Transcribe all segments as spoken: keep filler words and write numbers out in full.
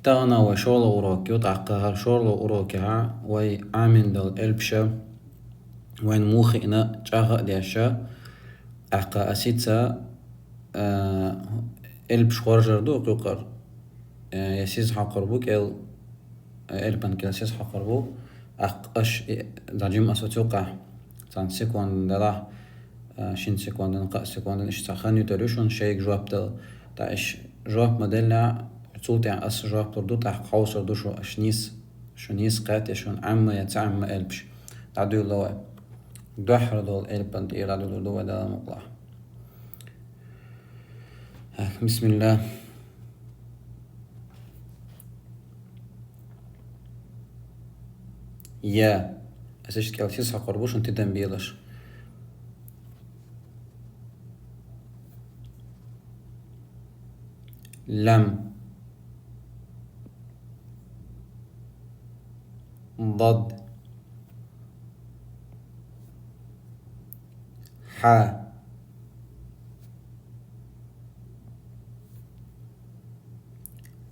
Тахана вай шоллагӀа урок ю, тӀаккха хӀара шоллагӀа урокехь вай Ӏамийна долу элпаш вайна муха хиъна чӀагӀ а деш, тӀаккха ас хӀинца, а, элпаш хоржур ду кху юкъара. Э, я сиз хьокхур бу кӀел, э, элпан кӀел сиз хьокхур бу. ТӀаккха аш и, дӀа жима ас оцу юкъахь, цхьана секундан делахь, э, шина секундан, кхаа секундан, иштта цхьа хан ю тера ю шуна шайга жоп дала. ТӀаккха аш жоп ма деллехь, цул тӀаьхьа ас жоп лур ду, тӀаккха хьовсур ду шу, аш нийса, шу нийса кхетта, шуна Ӏемма я ца Ӏемма элпаш. ДӀадуьйла вай. Дуьххьара долу элпан тӀера дӀадуьйлур ду вай Дала мукъалахь. Так, бисмилла. Я. Ас иштта кӀел сиз хьокхур бу, шуна тидам белаш. Лам. Дад. Хьа.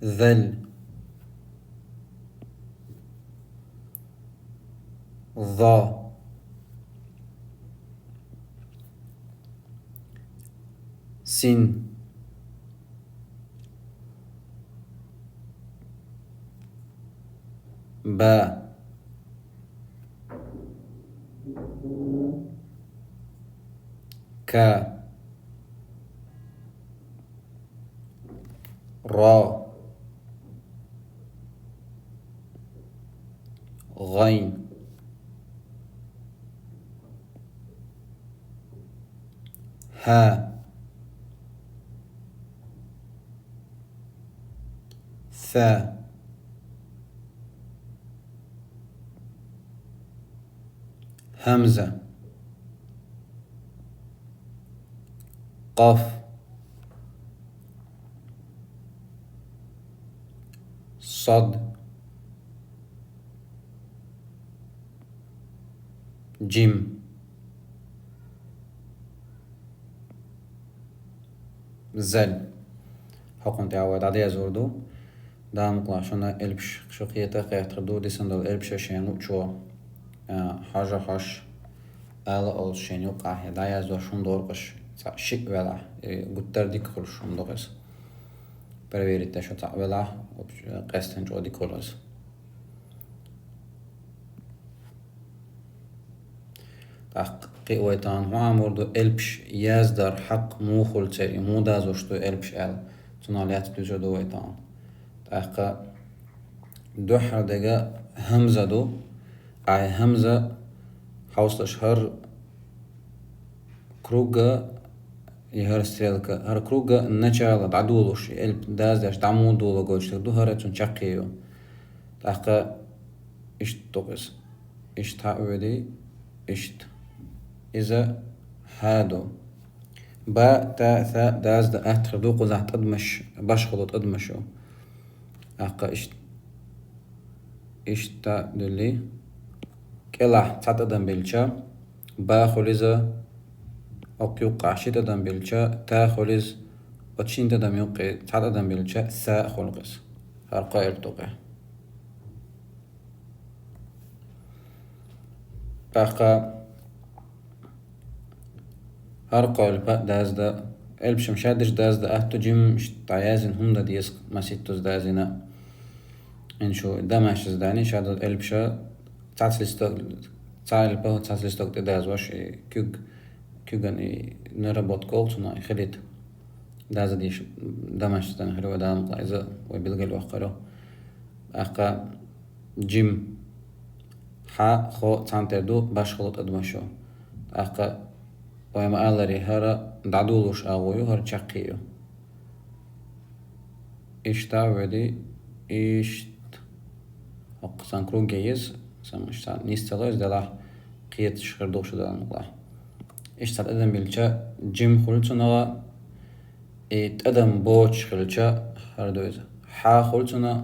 Зал. Зо. Син. Ба. Ка. Ро. ГӀайн. Хьа. Са. ХӀамза. Къаф. Сад. Джим. Зал. ХӀокхунна тӀехь вай дӀадезар ду. Дала мукъалахь шуна элпаш шу кхета а кхетар ду, дисина долу элпаш шен луучо, а, хьожа хьош, ала олуш шен юкъахь я дӀаяздо шуна доркъаш, цхьа шиъ велахь, э, гуттар дика хуьлуш хӀума ду иза. Проверить деш шу цхьаъ велахь, вообще, къаьстина чӀогӀа дика хуьлу иза. ТӀаккха кхин а вай тахана хӀун Ӏамор ду, элпаш яздар хьакъ муха хуьлу церан, и муха дазош ду элпаш аьлла, цунах лаьцна дуьйцур ду вай тахана. ТӀаккха дуьххьара дерг хӀамза ду, ай хӀамза хьовсалаш хӀара круга и хӀара стрелка, хӀара круга начала дӀадолуш, и элп даздеш дӀа муха долу гойтуш дерг ду, хӀара цунна чаккхе ю. ТӀаккха иштта ду иза. Иштта хьа а ведий, иштта. Иза хьа ду. Ба, та, са даздан атта хир ду, кхузахь тӀадамаш, башхало тӀадамаш ю. ТӀаккха иштта, иштта дуьллий. КӀелахь цхьа тӀадам белча, ба хуьлу иза, хӀокху юккъахь ши тӀадам белча, та хуьлу иза, оцу шина тӀадам юккъе цхьа тӀадам белча, са хуьлу иза. ХӀара кхо элп ду кхе. ТӀаккха хӀара кхо элп даздан, элпаш-м шадерш даздан атта ду, джим дӀаяздина хӀума дан деза, маситтаза даздина. Ин шу домашнее задание, шадерш элпаш цхьацца листок, цхьа элп цхьацца листок тӀе дазош, и куьг, куьган и наработка олу цунах, и хилийта. Даздан дезаш домашнее задание хир ю вай, Дала мукъалахь иза вай билгалйоккхур ю. ТӀаккха джим, хьа, хо цхьана тӀера ду, башхало тӀадамаш ю. ТӀаккха вай ма-аллара, хӀара дӀадолуш агӀо ю, хӀара чаккхе ю. Иштта а ведий, иштта. ХӀокху сан круге еза, сан иштта нийса ца ло иза, делахь кхеташ хир ду шу, Дала мукъалахь. Иштта цхьа тӀадам белча, джим хуьлу цунах, и тӀадам боцуш хилча, хӀара ду иза. Хьа хуьлу цунах,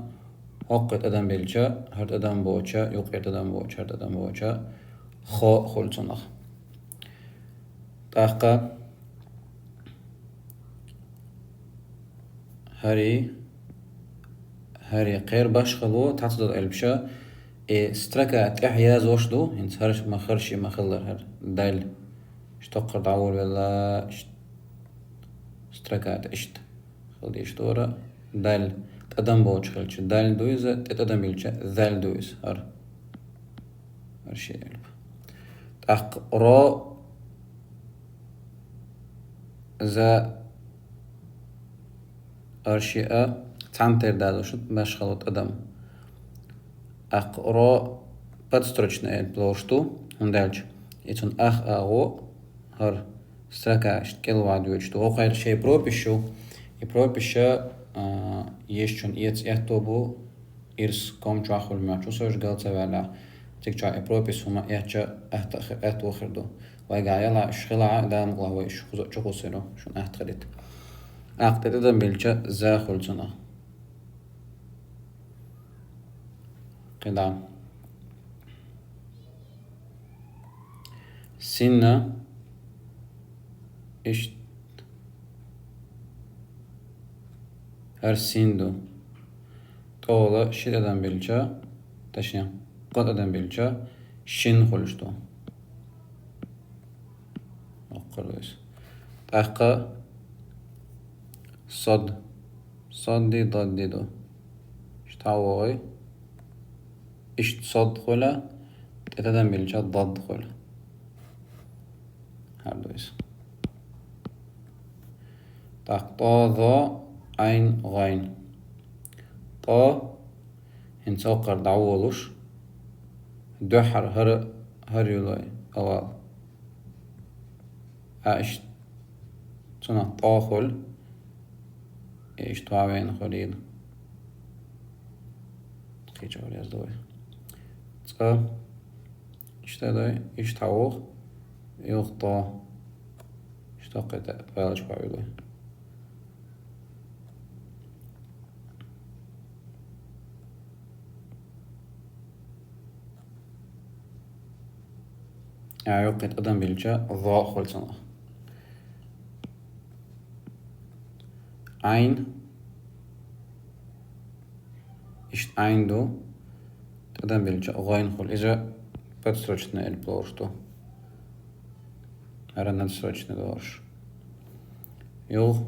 хӀокхуьнга тӀадам белча, хӀара тӀадам боцуча, юккъера тӀадам боцуча, хӀара тӀадам боцуча, хо хуьлу цунах. ТӀаккха хӀара, ХӀара кхера башхало, цхьацца дола элпаш, э, строка тӀехьа язъеш ду, хӀинца хӀара ма, хӀара шиъ ма хиллара, хӀара даль. Иштта тохкар дӀаволавелла, иштта строка тӀа иштта хила дезаш ду хӀара даль. ТӀадам болча хилча даль ду иза, тӀе тӀадам биллача заль ду иза, хӀара. ХӀара ши элп. ТӀаккха ро, за, хӀара шиъ цхьана тӀера дазуш, башхало тӀадам. ТӀаккха ро подстрочный элп лоруш ду, хӀунда аьлча и цун ах агӀо, хӀара строка иштта кӀелваха доьдуш ду. ХӀокху хӀара шайн прописьш ю, и прописьш, а, ешачун эца аьтто бу, ирс ком чохь хуьлу моьтту, со уьш гал ца ваьллехь. Цига чохь и пропись хӀума эцча, атта хи-, атта вахар ду. Вайгахь яла уьш хилахь, Дала мукъалахь вай уьш кхуза чукхуссур ду, шуна атта хилийта. ТӀаккха тӀе тӀадам биллача, за хуьлу цунах. КхидӀа. Синна, иштта, хӀара син ду. ТӀехула ши тӀадам биллача, точнее, кхо тӀадам биллача, шин хуьлуш ду. Оккхур вайса. ТӀаккха сод. Содди, додди ду. Иштта вогӀий. Иштта сод хуьлу, тӀе тӀадам биллача дод хуьлу. ХӀара ду иза. ТӀаккха тӀо, зо, Ӏайн, гӀайн. ТӀо, хӀинца хӀокхара дӀаволуш, дуьххьара хӀара, хӀара юлой, авал. А иштта цунах тӀо хуьлу, и иштта ван вена хуьлийла. Кхеча вариант ду вай. Цкъа. Иштта дай, иштта хьавух. Юха тӀо. Иштта кхета палочка вуьлу. А, юккъе тӀадам биллача, зо хуьлу цунах. Ӏайн. Иштта Ӏайн ду. ТӀадам биллача, гӀайн хуьлу. Иза подстрочный элп лоруш ду. ХӀара надстрочный лоруш. Юха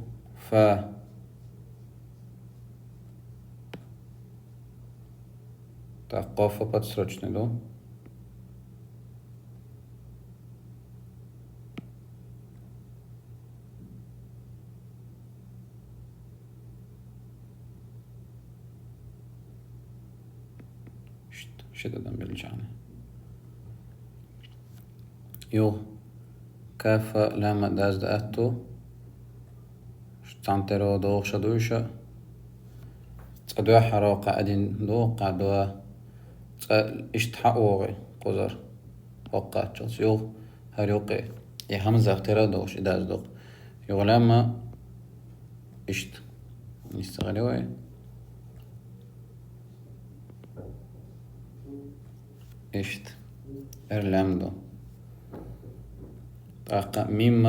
фа. ТӀаккха къоф подстрочный ду. Шт-, ши тӀадам биллача. Юха каф, лам даздан атта. Цхьана тӀера догӀуш ду уьш. Цкъа дуьххьара кхаъ один ду, кхаъ ду. Цкъа иштта хьа а вогӀий кхузара. ХӀокху кхаччалц юха, хӀара юккъе. И хьамзах тӀера догӀуш, и даздан ду. Юха лам иштта. Иштта гӀари вай. Иштта. ХӀара лам ду. ТӀаккха мим.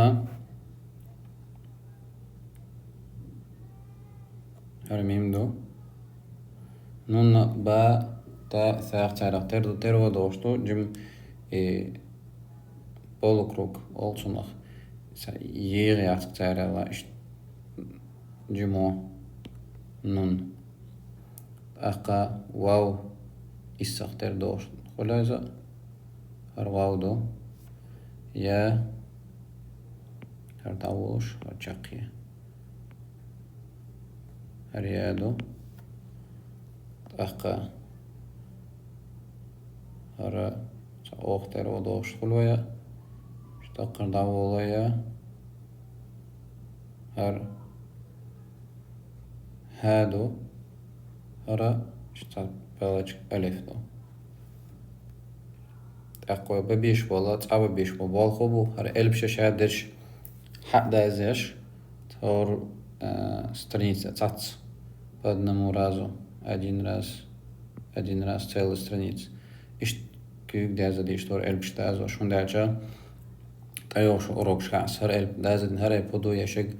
ХӀара мим ду. Нун, ба, та, сагӀа царах тӀера ду, тӀера догӀуш ду, жим, э, полукруг олу цунах. Са-, егӀа яц царал иштта. Жимо. Нун. ТӀаккха вав, иссах тӀера догӀуш хуьлу иза. ХӀара вав ду. Я. ХӀара дӀаволуш, хӀара чаккхе. ХӀара я ду. ТӀаккха хӀара цхьа оха тӀера догӀуш хуьлу вай. ТӀаккха дӀаволу я. ХӀара хӀа ду, хӀара иштта палочка алиф ду. ТӀаккха вай бан безаш бола, цкъа бан безаш бола болх бу, хӀара элпаш ша дерш хьа а дазъеш, тхьовра, а, страница цхьацца по одному разу, один раз, один раз целая страница. Иштта куьйга даздан дезаш ду хӀара элпаш дазош, хӀунда аьлча тӀейогӀучу урокашкахь ас хӀара элп даздан, хӀара элп хӀун ду, я шег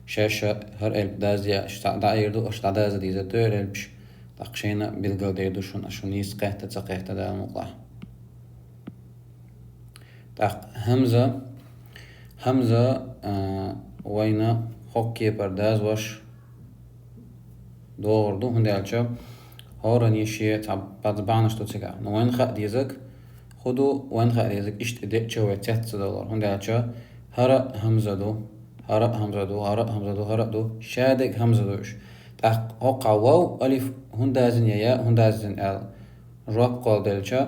шаьш хӀара элп даздан, я аша дӀа а йийр ду, аша дӀадаздан дезаш ду хӀара элпаш. ТӀаккха шайна билгалдер ду шуна, шуна нийса кхетта, ца кхетта Дала мукъалахь. ТӀаккха хӀамза, хӀамза, а, вайна хӀокху кепара дазош догӀур ду, хӀунда аьлча хӀоранна шен цхьа бац-, бахьанаш ду цигахь. Ну, вайна хаа дезаг хӀун ду, вайна хаа дезаг иштта деъча вай цец ца далор, хӀунда аьлча хӀара а хӀамза ду, хӀара а хӀамза ду, хӀара а хӀамза ду, хӀара а ду, шадерг хӀамза ду уьш. ТӀаккха хӀокху вав, алиф хӀунда дазийна я яа хӀунда дазийна аьлла жоп кхолладелча,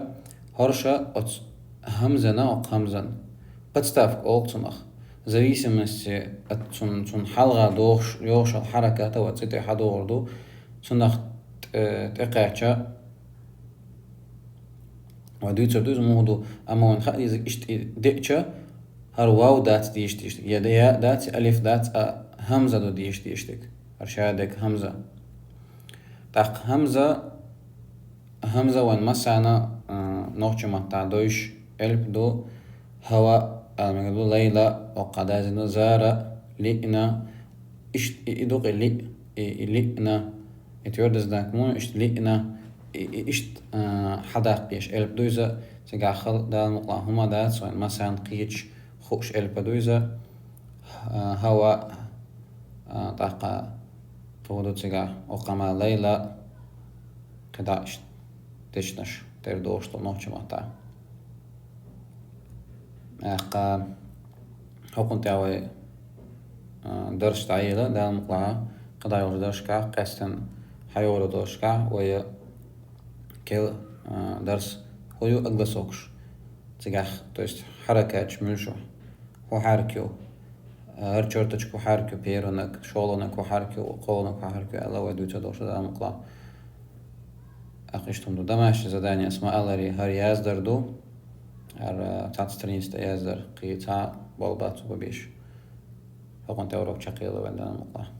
хӀорш оцу хӀамзана, хӀокху хӀамзана, подставка олу цунах, в зависимости от цун, цун хьалха дохуш, йогӀуш йолу хьараката ва цӀе тӀе хьадогӀур ду, цунах тӀе-, тӀекхаьчча, вай дуьйцур ду иза муха ду, амма вайна хаа дезаг иштта и деъча, хӀара вав дац дийша дийшдиг, я, я дац, алиф дац, а хӀамза ду дийша дийшдиг, хӀара шадерг хӀамза. ТӀаккха хӀамза, хӀамза вайн массарна, а, нохчийн маттахь дойуш элп ду, хӀава, а, мегар ду, лайла, хӀокху дазийна ду, зара, лиъна, иштта и, и ду-кх и лиъ, и, и лиъна, и твёрдый знак муха, иштта лиъна, и, и иштта, а, хьадаккха езаш элп ду иза, цигахь хала Дала мукъалахь хӀума дац, вайн массарна кхеташ хууш элп ду иза, а, хӀава, а, тӀаккха хӀун ду цигахь, хӀокху хӀаман лайла, кхидӀа иштта дешнаш тера догӀуш ду нохчийн маттахь. ТӀаккха хӀокхунна тӀехь вай, а, дарс дӀайилла, Дала мукъалахь, кхидӀа йолчу дарсашкахь, къаьсттина хьайогӀур долчу дарсашкахь вай кел, а, дарс хӀун ю огласовкаш цигахь, то есть хьаракаташ муьлш ю, хӀун хьарак ю, а, хӀара чёрточка хӀун хьарак ю, первый знак, шолгӀа знак хӀун хьарак ю, кхоалгӀа знак хӀун хьарак ю аьлла, вай дуьйцур долуш ду Дала мукъалахь. ТӀаккха иштта хӀума ду, домашнее задание, ас ма-аллара, хӀара яздар ду, хӀара цхьацца страница тӀе яздар, кхин цхьа болх бац цу беш. ХӀокхунна тӀехь урок чекхъели вайн Дала мукъалахь.